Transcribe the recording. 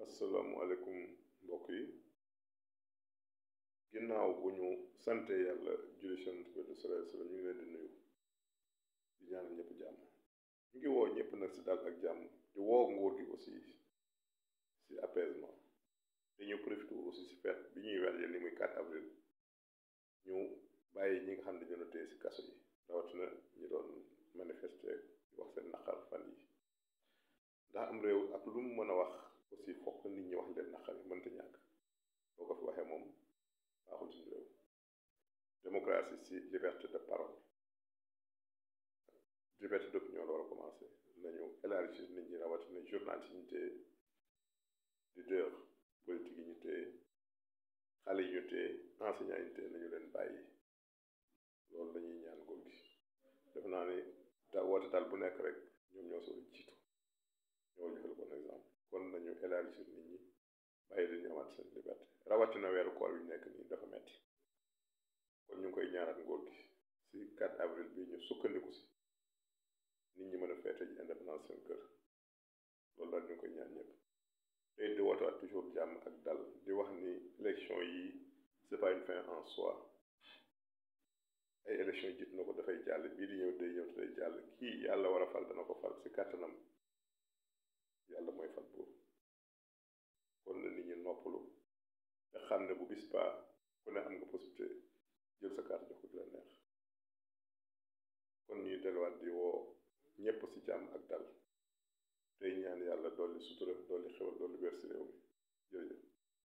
asalaamualeykum mbokk yi ginnaaw bu ñu sante yàlla julli ci Yonent bi sallallahu alayhi wa sallam ñu ngi leen di nuyu di ñaanal ñëpp jàmm ñu ngi woo ñëpp nag si dal ak jàmm di woo nguur gi aussi si apaisement dañu profité aussi si fête bi ñuy waajal ni muy 4 avril ñu bàyyi ñi nga xam ne dañoo téye si kaso yi rawatina ñi doon manifester di wax seen naqar fan yi ndax am réew ak lu mu mën a wax aussi fokk nit ñi wax leen naqar yi mënta ñàkk boo ko fi waxee moom baaxul suñu réew démocratie si liberté de parole liberté d'opinion la war a commencé nañu élargir nit ñi rawatina journaliste yi ñu téye leader politique yi ñu téye xale yi ñu téye enseignant yi ñu téye nañu leen bàyyi loolu lañuy ñaan nguur gi def naa ni woote daal bu nekk rek ñoom ñoo soo jiitu ñoo joxal bon exemple kon nañu élargir nit ñi bàyyi dañu amaat seen liberté rawatina weeru koor yu nekk nii dafa metti kon ñu ngi koy ñaanal nguur gi si 4 avril bi ñu sukkandiku si nit ñi mën a feete ji indépendance seen kër loolu daal ñu ngi koy ñaan ñëpp tey di wootaat toujours jàmm ak dal di wax ni élection yi c'est pas une fin en soi ay élection yi jiit na ko dafay jàll bii di ñëw day ñëw te day jàll kii yàlla war a fal dana ko fal si kàttanam yàlla mooy fal buur kon na nit ñi noppalu te xam ne bu bis baa ku ne am nga possibilité jël sa carte jox ko di la neex kon ñuy delluwaat di woo ñëpp si jàmm ak dal tey ñaan yàlla dolli sutura dolli xewal dolli wér si réew mi jërëjëf